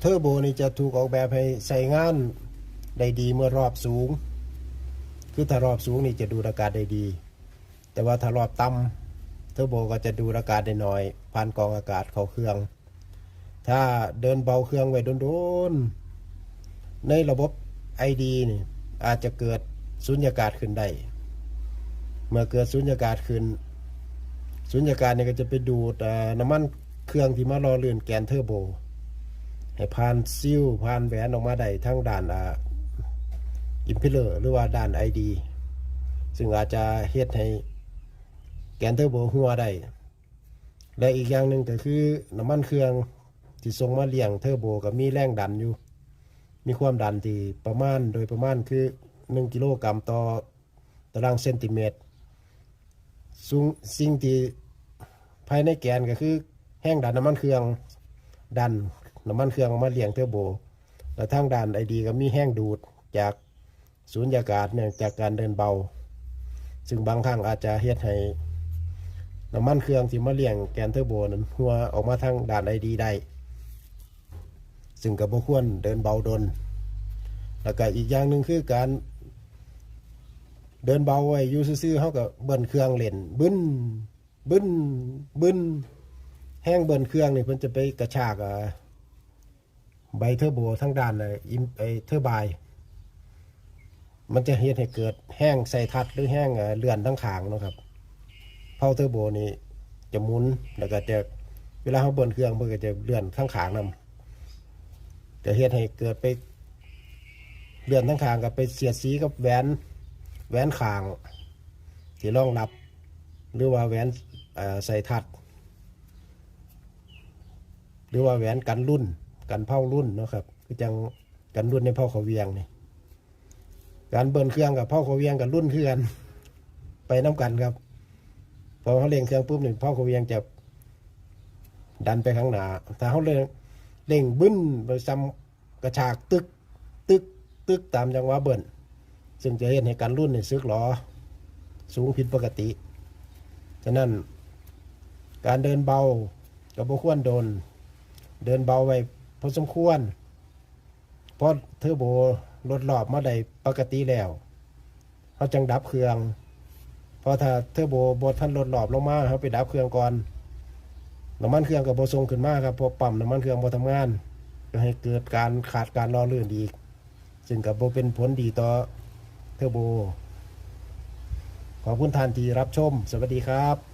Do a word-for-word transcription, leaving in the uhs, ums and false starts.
เทอร์โบนี่จะถูกออกแบบให้ใช้งานได้ดีเมื่อรอบสูง คือถ้ารอบสูงนี่จะดูดอากาศได้ดี แต่ว่าถ้ารอบต่ำเทอร์โบก็จะดูดอากาศได้น้อย ผ่านกรองอากาศเข้าเครื่อง ถ้าเดินเบาเครื่องไว้โดนๆ ในระบบไอดีนี่อาจจะเกิดสุญญากาศขึ้นได้ เมื่อเกิดสุญญากาศขึ้น สุญญากาศนี่ก็จะไปดูดเอ่อน้ำมันเครื่องที่มาหล่อลื่นแกนเทอร์โบ ให้ผ่านซีลผ่านแหวนออกมาได้ทางด้านอ่าอิมเพลเลอร์หรือว่าด้านไอดี ซึ่งอาจจะเฮ็ดให้แกนเทอร์โบหัวได้ และอีกอย่างหนึ่งก็คือน้ำมันเครื่องที่ส่งมาเลี้ยงเทอร์โบก็มีแรงดันอยู่ มีความดันที่ประมาณโดยประมาณคือหนึ่งกิโลกรัมต่อตารางเซนติเมตร ซึ่งสิ่งที่ภายในแกนก็คือแรงดันน้ำมันเครื่องดันน้ำมันเครื่องออกมาเลี้ยงเทอร์โบ และทางด้านไอดีก็มีแรงดูดจากสุญญากาศเนื่องจากการเดินเบา ซึ่งบางครั้งอาจจะเฮ็ดให้น้ำมันเครื่องที่มาเลี้ยงแกนเทอร์โบนั้นหัวออกมาทางด้านไอดีได้ ซึ่งก็บ่ควรเดินเบาดน แล้วก็อีกอย่างหนึ่งคือการเดินเบาไว้อยู่ซื่อๆ เฮาก็เบิ้ลเครื่องเล่น บึ้น บึ้น บึ้น แรงเบิ้ลเครื่องนี่เพิ่นจะไปกระชากอ่าใบเทอร์โบทางด้านไอ้อินไอ้เทอร์ไบน์ มันจะเฮ็ดให้เกิดแรงไส้ทัดหรือแรงเอ่อเลื่อนทั้งข้างเนาะครับ เพาเทอร์โบนี่จะหมุน แล้วก็จะ เวลาเฮาเบิ้ลเครื่องเพิ่นก็จะเลื่อนทั้งข้างนำ จะเฮ็ดให้เกิดไปเลื่อนทั้งข้างกับไปเสียดสีกับแหวน แหวนข้างที่รองรับ หรือว่าแหวนเอ่อไส้ทัด หรือว่าแหวนกันรุ่น กันเพารุ่นเนาะครับ คือจั่งกันรุ่นในเพาเข้าเหวี่ยงนี่ การเบิ้ลเครื่องกับเพาเข้าเหวี่ยงกับรุ่นคือกัน ไปนำกันครับ พอเฮาเร่งเครื่องปุ๊บนี่เพาเข้าเหวี่ยงจะดันไปข้างหน้า ถ้าเฮาเร่ง เร่งบึ้นไปซ้ำกระชากตึก ตึก ตึกตามจังหวะเบิ้ล ซึ่งจะเฮ็ดให้กันรุ่นนี่สึกหรอ สูงผิดปกติ ฉะนั้น การเดินเบาก็บ่ควรดน เดินเบาไว้พอสมควร พอเทอร์โบลดรอบมาได้ปกติแล้ว เฮาจั่งดับเครื่อง เพราะถ้าเทอร์โบบ่ทันลดรอบลงมา เฮาไปดับเครื่องก่อน น้ำมันเครื่องก็บ่ส่งขึ้นมาครับ เพราะปั๊มน้ำมันเครื่องบ่ทำงาน ก็ให้เกิดการขาดการหล่อลื่นอีก ซึ่งก็บ่เป็นผลดีต่อเทอร์โบ ขอบคุณท่านที่รับชม สวัสดีครับ